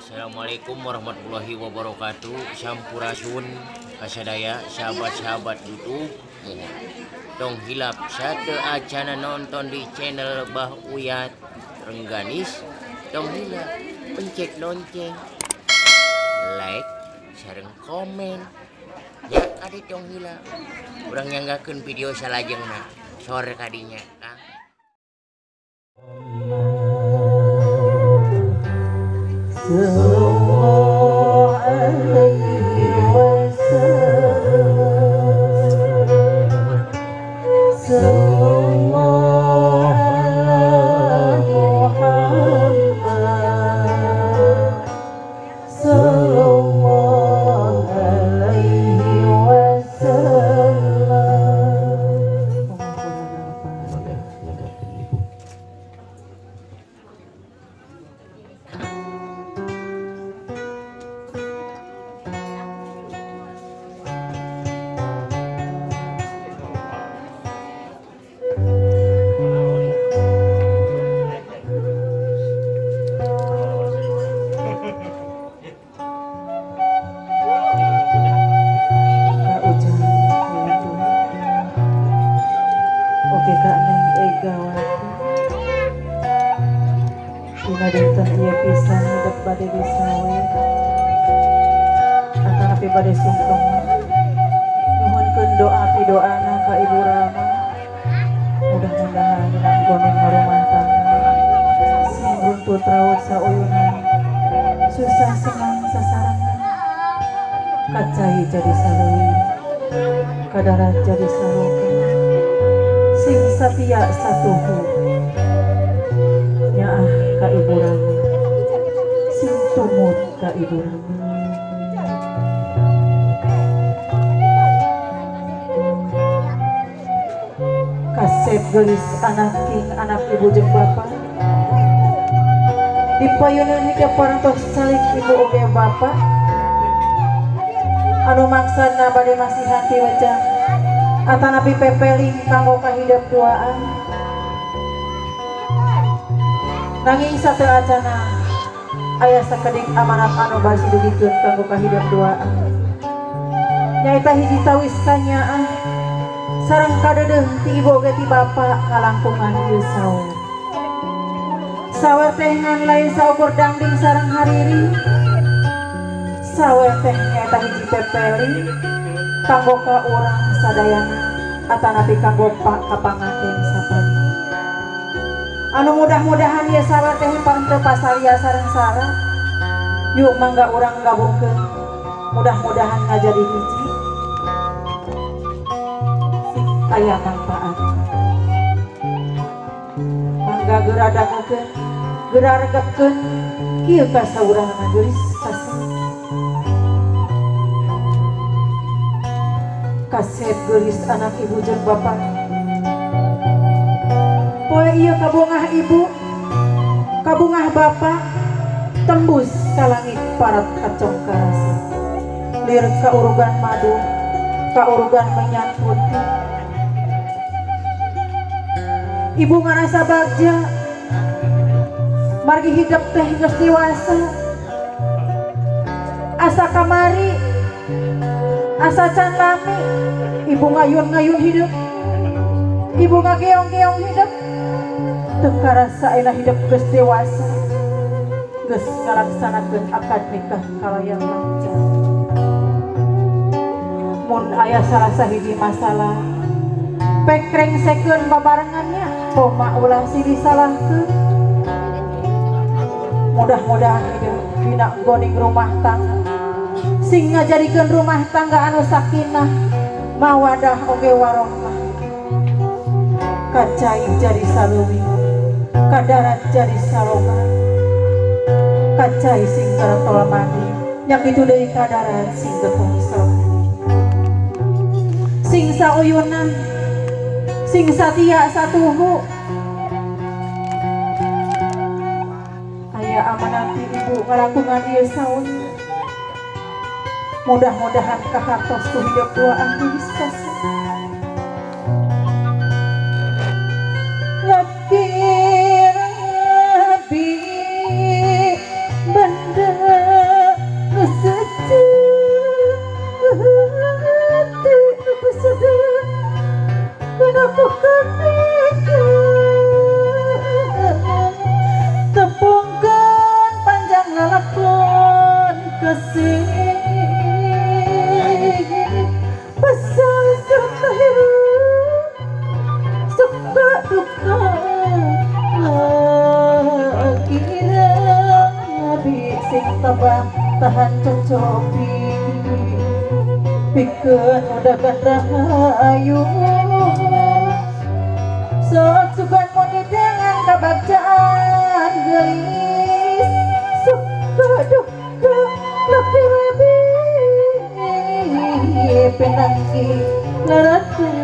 Assalamualaikum warahmatullahi wabarakatuh. Sampurasun kasadaya sahabat-sahabat YouTube. Tong hilap satu acana nonton di channel Bah Uyat Rengganis. Tong hilap pencet lonceng, like, sareng komen. Ya ada tong hilap. Urang nyanggakeun video salajengna. Sore kadinya, Kang. Sallallahu alaihi wasallam, sallallahu ala Muhammad, sallallahu alaihi wasallam. Oke Kak Neng Egawati, dina dinten ieu pisan hidup bade disawer atanapi bade sungkeman. Nuhunkeun doa pidoana ka Ibu Rama, mudah-mudahan dina goneng rumah tangga sing runtut raut sauyunan, susah senang sasarengan, kacai jadi saleuwi, kadarat jadi saloka, sing satia satuhu nyaah ka Ibu Rama, sing tumut ka Ibu Rama. Kasep gelis anak king anak ibu jeung bapa, dipayunan hingga parantos salik ibu oge bapa, anu maksana bade masihan ti wajah atanapi pepeling kanggo kahidep duaan. Nanging sateu acana aya sakedik amanat anu basi dugikeun kanggo kahidep duaan, nyaeta hiji tawis kanyaah sareng kadeudeuh ti ibu oge ti bapa ngalangkungan ieu sawer. Sawer teh ngan lain saukur dangding sareng hariri. Sawer teh nyaeta hiji pepeling kanggo ka urang sadayana atanapi kanggo kapanganten sapami. Anu mudah-mudahan ieu sawer teh panteu pasalia sareng sara. Yuk mangga urang gabungkeun, mudah-mudahan ngajadi hiji sing aya manfaat. Mangga geura dangukeun, geura regepkeun kieu ka saurangna geulis kasep. Kasep geulis anak ibu jeung bapa, poe ieu kabungah ibu, kabungah bapa, tembus ka langit parat kacong karasa, lir kaurugan madu, kaurugan menyan putih. Ibu ngarasa bagja, margi hidep teh geus dewasa, asa kamari, asa can lami, ibu ngayun-ngayun hidup, ibu ngageong-geong hidup, teu karasa ayeuna hidup geus dewasa, geus ngalaksanakeun akad nikah kalayan lancar. Mun aya salah sahiji masalah, pek rengsekeun babarengannya, koma ulah silih disalahkeun. Mudah-mudahan hidup dina goning rumah tangga sing ngajadikeun rumah tangga anu sakinah mawadah oge warohmah, kacai jadi saleuwi, kadarat jadi saloka, kacai sing garatol mandi, nya kitu deui kadarat sing getong saloka, sing sauyunan, sing satia satuhu. Aya amanat ti ibu ngalangkungan ieu saun, mudah-mudahan kahartos ku hidup duaan geus kasep. Rabbi Rabbi benda. tabah tahan cocopi pikeun udagan rahayu sok sugan mun ditengan kabagjaan geulis sok duka laki rabi pinanggi larasan.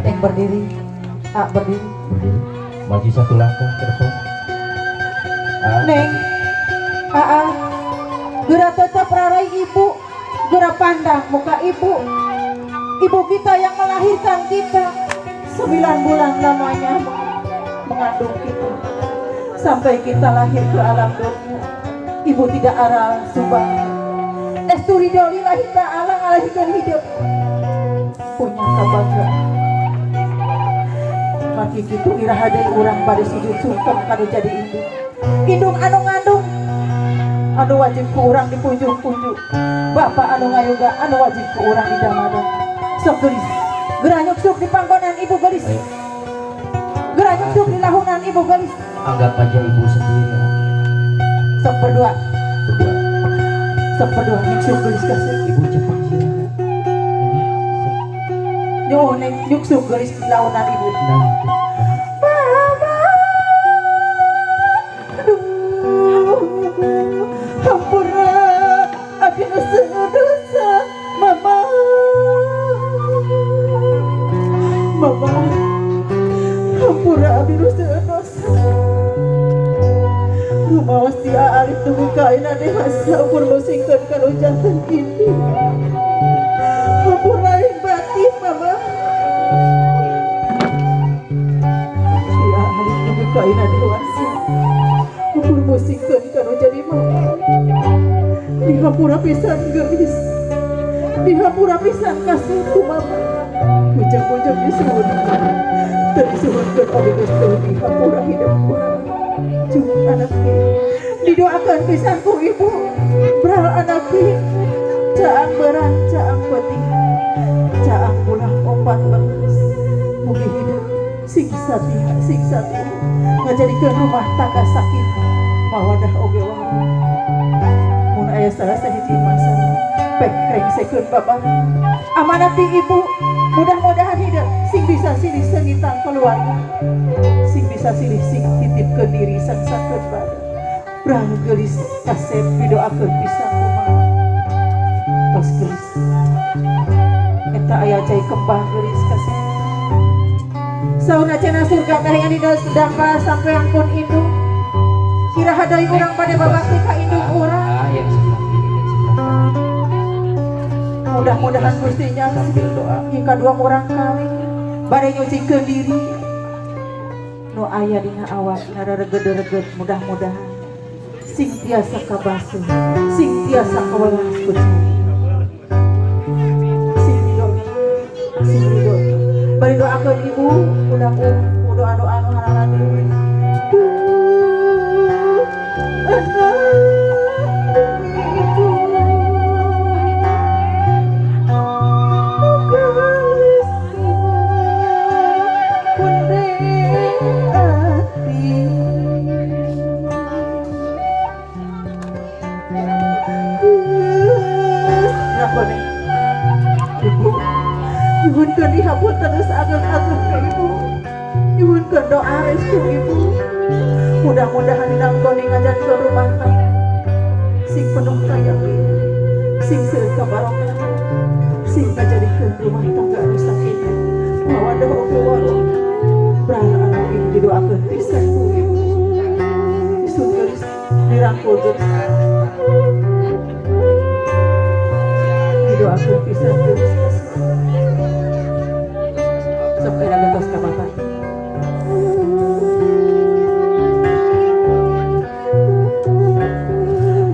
Yang berdiri, A berdiri, berdiri, maju satu langkah ke depan. Neng, Aa, geura tetap rarai ibu, geura pandang muka ibu, ibu kita yang melahirkan kita 9 bulan lamanya mengandung kita sampai kita lahir ke alam dunia. Ibu tidak aral subang, estu ridho lillahi ta'ala ngalahirkan hidup punya kebanggaan. Maki kitu iraha deui urang bade sujud sungkem kanu jadi indung. Indung anu ngandung anu wajib ku urang dipunjung-punjung. Bapak anu ngayuga anu wajib ku urang didamada. Sok geulis, geura nyuksuk di panggonan ibu geulis. Geura nyuksuk di lahunan ibu geulis. Anggap aja ibu sendiri ya. Sok berdua. Berdua. Sok berdua nyuksuk geulis kasih. Ibu cepat sih. Nyuhun neng nyuksuk geulis di lahunan ibu. Nah, Mama, aduh, hampura abdi nu dosa, mama, mama, hampura abdi nu dosa. Rumaos ti Alif dugi ka ayeuna dewasa ukur musingkeun kana janten indung. Hampura batin mama. Ti Alif dugi ka ayeuna dewasa ukur musingkeun kana jadi mama. Dihampura pisan geulis, dihampura pisan kasih ku mama. Bujang-bujang disuhun, teu disuhunkeun oge geus teu dihampura hidup urang. Cung anak didoakan pisan ku ibu, bral anak caang berang caang penting, caang pulang 14 mugi hidup sing satiha sing satu ngajadikeun rumah tangga sakinah mawadah oge warahmah. Mun aya salah sahiji masalah pek rengsekeun bapak amanat ti ibu, mudah-mudahan hidup sing bisa silih sengitang keluarga, sing bisa silih sing titipkeun diri sangsakeun badan. Brang geulis kasep didoakeun pisan kumaha tos geulis eta aya cai kembang geulis kasep sauna cenah surga teh yang dina sedangka sampean pun indung iraha deui urang bade babakti ka indung urang. Mudah-mudahan Gusti nya sambil doa jika dua orang kali bade nyucikeun diri nu aya dina awak narareged-reged mudah-mudahan sing tiasa kabasuh, sing tiasa kawelas ku sing ridho, sing ridho. Bari doakeun ibu, udah doa-doa nu haralan deui. Duh, anak ibu nu geulis punde ati. Ibu, nyuhunkeun dihapunten geus ageng-ageng ka ibu. Nyuhunkeun doa restu ibu. Mudah-mudahan dinanggoni ngajankeun rumah tangga sing penuh kayakin, sing seueur kabarokah, sing ngajadikeun rumah tangga anu sakinah, mawaddah oge warahmah. Bral anak ieu didoakeun pisan ku ibu. Isun geulis dirangkul geulis. Didoakeun pisan geulis. Sok era gentos ka bapak.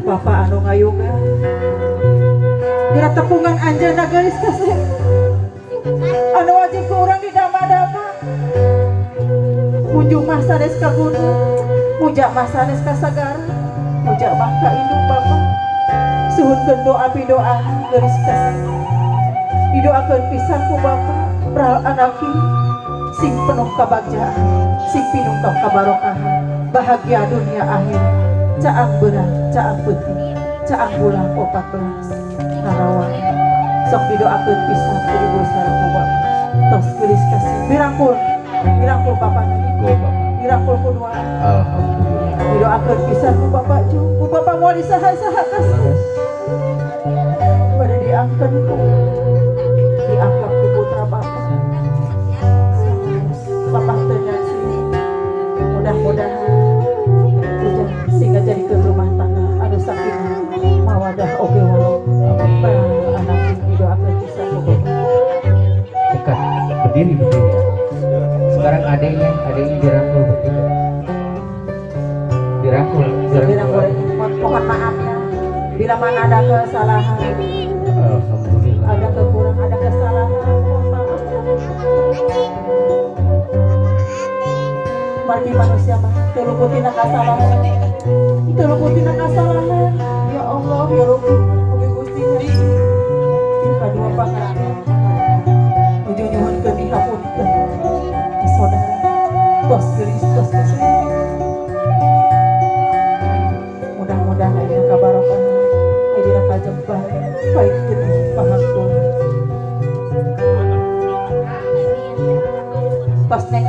Bapak anu ngayuga geura tepungan anjeunna geulis kasep anu wajib ku urang didama-dama. Munjung mah sanes ka gunung, muja mah sanes ka sagara, muja mah ka indung bapa. Suhunkeun doa pidoa geulis kasep didoakeun pisan ku bapa. Bral anaki Sing penuh kebagjaan, sing pinuh kabarokahan, bahagia dunia akhir. Caang beurang, caang peuting, caang bulan 14 ngarawat. Sok didoakeun pisan ku ibu sareng ku bapak. Tos geulis kasih dirangkul, dirangkul bapak. Dirangkul ku dua. Alhamdulillah. Didoakeun pisan ku bapak jeung ku bapak moal disaha-saha kasih. Bade diangkeun ku diangkat ku putra bapak. Bapak teu nyaci. Mudah-mudahan ujang sehingga jadikeun rumah tangga anu sakinah mawadah oge warahmah. Anak didoakeun pisan ku bapak. Dekat berdiri berdiri ya. Sekarang adiknya dirangkul bertiga. Dirangkul. Mohon maaf ya bila mana ada kesalahan. Alhamdulillah. Ada kekurangan, ada kesalahan, mohon maaf. Margi manusia mah teu luput tina kasalahan. Teu luput tina kasalahan. Ya Allah, ya Rabbi, mugi Gusti nyaci. Kadua pangaran. Nuju nyuhunkeun dihapunten. Saudara, tos geulis tos kasih. Mudah-mudahan ayeuna kabarokah, ayeuna kajembar, baik getih pahangkul. Tos neng.